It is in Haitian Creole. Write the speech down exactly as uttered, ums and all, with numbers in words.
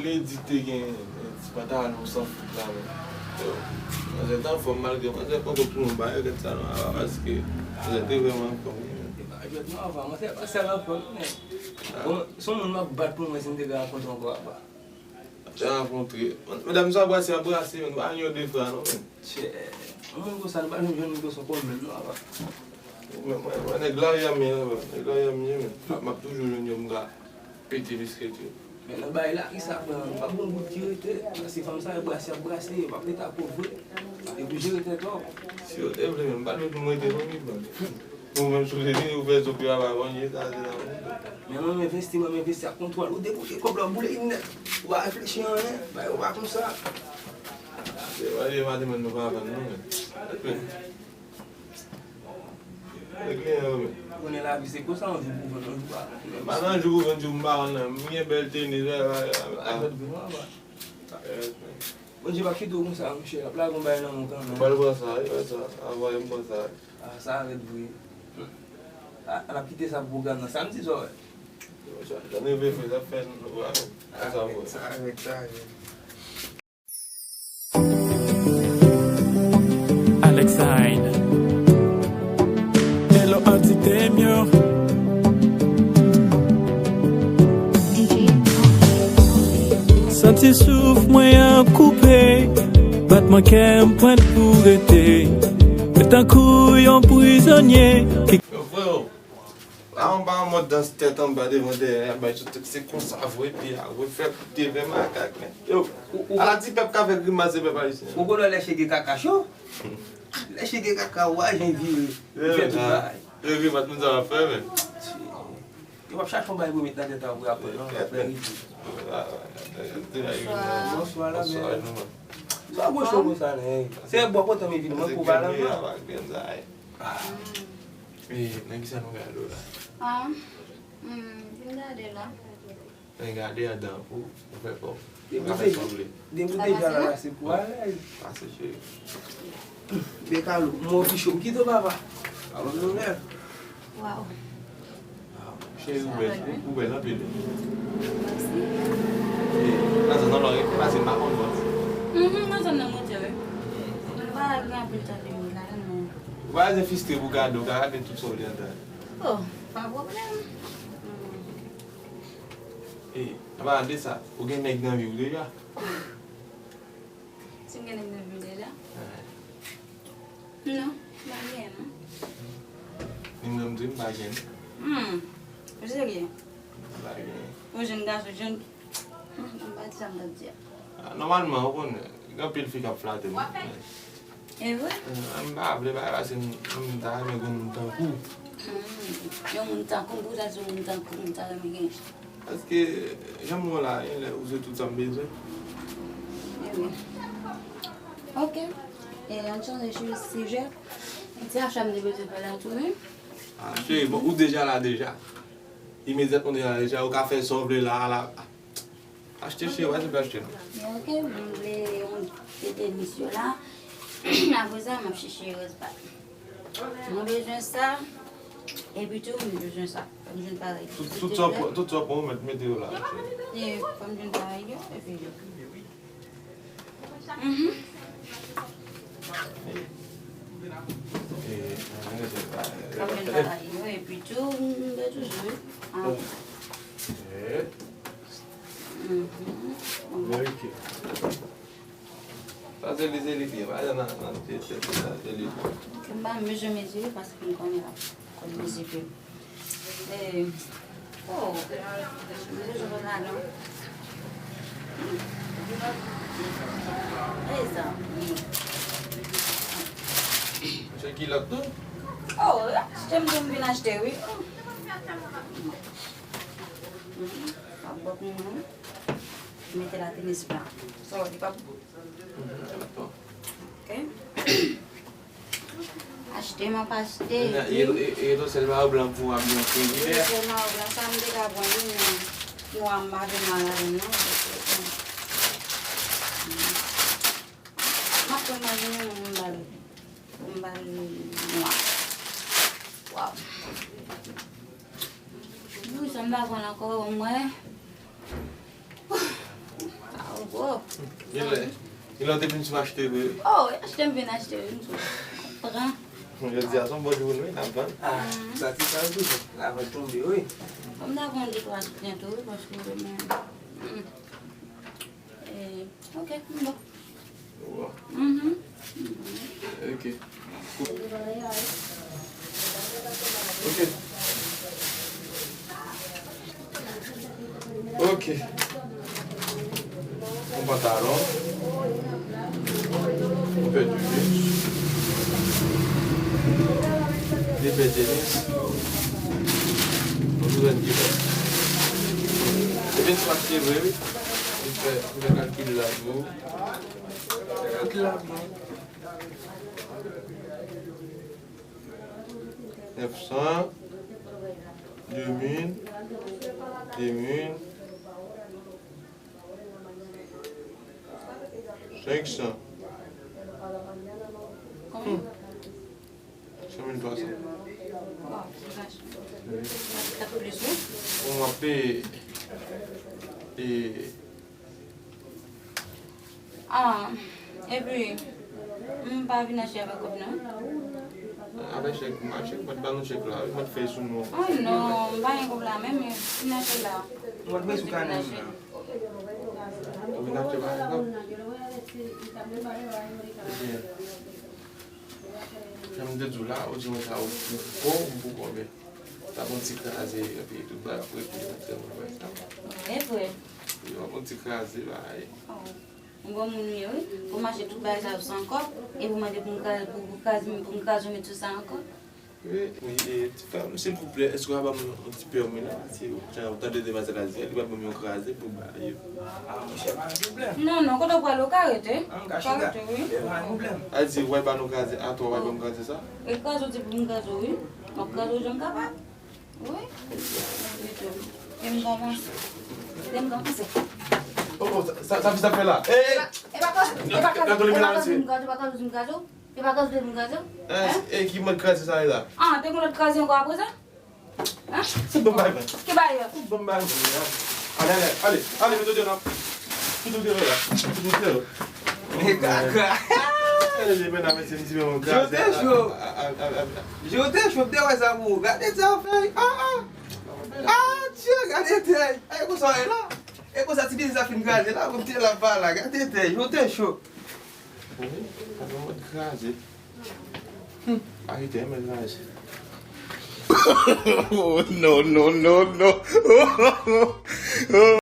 Lady te gen ti pantalon san fout la, men. Yo, manzè t anfòm malgre manzè poko pou yon bagay, gad sa non, apa paske manzè te vrèman anfòm wi, men. E pa jwèt non, apa, manzè pa sèl anfòm, men. Bon, se yon moun m ap bat pou mwen si m te ka rankontre ankò, apa. Te rankontre. Medam sa brase ap brase, men, pa yon de fra non, men. Chè, yon moun konsa, nou pa janm jwenn moun konsa ankò menm non, apa. Mwen, mwen, mwen, nèg lari a m ye, nèg lari a m ye, men. M ap, m ap toujou jwenn yo, m ka pete biskèt yo. Men nan bay la, ki sa pran, pa gon gout ki rete, paske fanm sa yo brase, ap brase, yo p ap rete ak ou vre. Yo blije rete ak ou. Si yo te vle, men, m pa t vle pou m rete non, wi, ban. Ou menm, si w te vini, ou fè zòt yo ap avanye, sa, se la. Men mwen, m envesti, mwen, m envesti ak kontwòl. Ou debouche kòb la, ou boule li nèt. Ou pa reflechi anyen, bay ou pa konsa. Se pa de maten, men, nou pa vann, non, men. Regle, non, men. Konnen lavi se konsa, yon jou pou vann, yon jou pa vann. Pa nan jou pou vann, jou m pa vann, non. M gen bèl tenis, a, a, a, a. Bondye p ap kite w konsa, monchè. L ap lage yon bagay nan men w kanmenm. Pral pran sa, wi, pral sa. Anvan m pran sa. A, sa rèd vre. A, l ap kite sa pou pwogram nan samdi, sa w wè. Sa, sa n rive fè, sa fè n, w wè, sa vre. Sa rèd, sa rèd. Alex Hyde. Hello, Auntie Temio. Santi souf mwen an koupe, batman kè m pwent pou rete. Mwen tankou yon prizonye ki Yo, freo, la, on pa an mòd dans tèt anba devan dèyè, bay sou tèt, se konsa vre, pi a, refè koute vè makak, men. Yo, ou, ou, ala ti pèp ka fè grimas de pèp ayisyen. Ou konnen lè chege kaka cho? Lè chege kaka, ou a jan vire. Li fè tout bagay. Yo, grimas moun sa ap fè, men. Yo p ap chache yon bagay pou met nan tèt a ou pou aprann, non, l ap fè ridikil. Bonswa. Bonswa, la bèl. Sa w ap gwo cho konsa, non? Se bò potan m vin, mwen pou balan, non? Ah. E, nan kisa nou gade w la? Ah, hmm, vin gade la. Vin gade adan, ou, ou fè kòb. Ou ka fè sa w vle. Depi w deja la, se pou alèz. Pase, cheri. Bekalo, mwen ofiche, ou kite w papa. Alò, nou lè. Waw. Cheri, ou bèl, ou, ou bèl anpil. Mèsi. E, nan zòn nan, lò, e, pase m pa konn vòt. Mhm, nan zòn nan, monchè, wi. M pa gen anpil tan de moun la, non. Ou pa bezwen fistre pou gade, ou ka gade tout sa w vle antan. Oh, pa pwoblèm. E, anpalan de sa, ou gen nèg nan vi w deja? Si m gen nèg nan vi m deja? Non, m pa genyen, non. Ni menm tou, m pa genyen. Hmm, ou serye? M pa genyen. Yon jèn gason, jèn, hmm, m pa di sa m t ap di a. Ah, nòmalman, ou konnen, gen anpil fi k ap flate m. E vre? Eh, m pa vle bay paske m, m ta renmen gen yon moun tankou. Hmm. Yon moun tankou m, pou sa se yon moun tankou m ta renmen gen. Paske, jan m wè w la, gen lè ou se tout sa m bezwen. E vre. Ok. E ann chanje sijè. Ti acha m te bezwen fè la tou, wi. Ah, cheri, bon, ou deja la deja. Imedyatman ou deja la deja, ou ka fè sa w vle la, la. Achte cheri, pa janm achte non. Ok, mwen vle yon ti tenis yo la. Apre sa, m ap chèche rès pa. Mwen bezwen sa. Epi tou, mwen bezwen sa. Fò m jwenn parèy. Tout, tout sa w pran, tout sa w pran, ou mèt mete yo la. E, fò m jwenn parèy yo, epi yo. Mhm. Fò m jwenn parèy yo, epi tou, m bezwen toujou. Ah. Mhm. Sa se li, se li ki ye. Pa nan, nan, se, se, se, se li. M pa bezwen mezire paske m konnen l ap konn mezire. Eh, oh, m bezwen konn la non. Mezanmi. Se kilòt tou? Oh, se m tou m vin achte, wi. Mhm. Ap bòt mwen. Mete la tenis blan. Sa w di, pap? Mhm. Ok. Achte, m ap achte. E, e, e, e, sèl pa blan pou w ap blan frijider. Wi, sèl pa blan. Sa m te ka pran, wi, men nwa m pa vin mal avè m, non. M ap pran mal, wi, men m ba l, m ba l nwa. Waw. Wi, sa m pa konn ankò, mwen. Wow. Genlè, genlè w te vin sou achte vre, wi. Oh, achte m vin achte, wi, m sou pran. Jodi a se yon bon jou pou nou, wi, n ap vann. Ah, sa ti sa toujou. Lavant tonbe, wi. Bon, m ta pran de twa plen tou, wi, paske mwen, mm. Eh, ok, m bon. Ou bon? Mhm. Ok. Ok. Ok. Yon pantalon. Yon pè de jeans. De pè tenis. Yon douzèn kilòt. Ebyen, se pa vre, wi. Li fè, li fè kalkil la pou ou. Kalkil la pou ou. Nèf san, de mil, de mil, senk san. Konbyen? Hmm. San mil twa san. Waw, se vache. Sa plis, wi. Bon, m ap peye, e, Ah, epi, m pa vin achte avèk kòb, non. Avèk chèk, m a chèk, mwen t ba nou chèk la, wi, mwen t fè sou non. Oh non, m pa gen kòb la menm, vin achte la. Mwen t met sou kanè m la. Ou vin achte pa gen kòb? Ebyen, jan m te di w la, ou di mwen sa, ou, ou poko, ou poko, men. T ap yon ti kraze, epi tout bagay ap regle, mwen te wè sa. E vre. Wi, w ap yon ti kraze, bagay. Oh. Yon bon moun ou ye, wi. Pou m achte tout bagay sa yo san kòb, epi w mande pou m kraze, pou, pou kraze, pou m kraze, met tout sa ankò. Wi, wi, e, ti frè m, silvouplè, èske w ka ban m yon ti pèmi la? Si, jan, ou tande demwazèl la di, li pral ban m yon kraze pou bagay yo. Ah, monchè, pa gen pwoblèm. Non, non, kote w prale, ou ka rete. Ah, m ka chita. Ou ka rete, wi. Pa gen pwoblèm. A di, w pral ban nou kraze, atò w pral ban m kraze sa? E kraze w di pou m kraze w, wi. M ap kraze w jan m kapab. Wi. E m kòmanse. E m kòmanse. Oh, oh, sa, sa, sa fi sa fè la? Ey! E pa, e pa kraze, e pa kraze, e pa kraze, e pa kraze, e pa kraze, e pa kraze. Eh, eh, ki mòd kraze sa ye la? Ah, te gen lòt kraze ankò apre sa? Hein? Fout ban m bagay mwen. Ki bagay yo? Fout ban m bagay mwen. Ale, ale, ale, ale, mete w deyò la. Fout ou deyò la. Fout ou deyò. Men kaka. Ale, men nan, mesye, m di, men, kraze. Jote cho. A, a, a, a, a. Jote cho, m te wè sa pou ou. Gade sa w fè. Ah, ah. Ah, Dye, gade tèy. Ay, konsa w ye la. E konsa ti biznis la fin kraze la, konn te la pa la. Gade tèy, yo te cho. Wi, sa fè mwen kraze. Hmm, pa kite mwen kraze. Oh, no, no, no, no.